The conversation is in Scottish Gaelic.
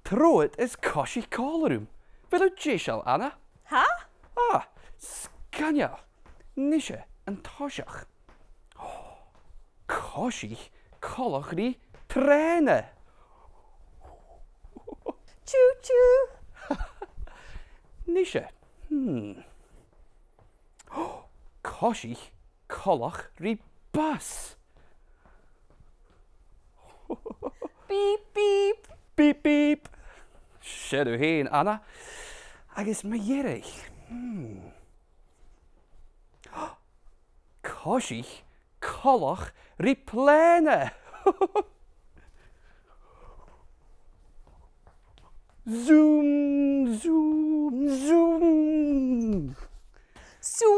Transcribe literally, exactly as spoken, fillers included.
Trobhad is coisich còmhla rium. A bheil thu deiseil, Anna? Tha? Ah, sgoinneil. Nise, an toiseach. Coisich coltach ri trèana. Choo choo. Nise. Hmm. Coisich coltach ri bus. Beep, beep. Beep, beep. 'S e thu fhèin, Anna. Agus mu dheireadh. Hmm. Coisich coltach ri plèana. Zoom, zoom, zoom. Zoom,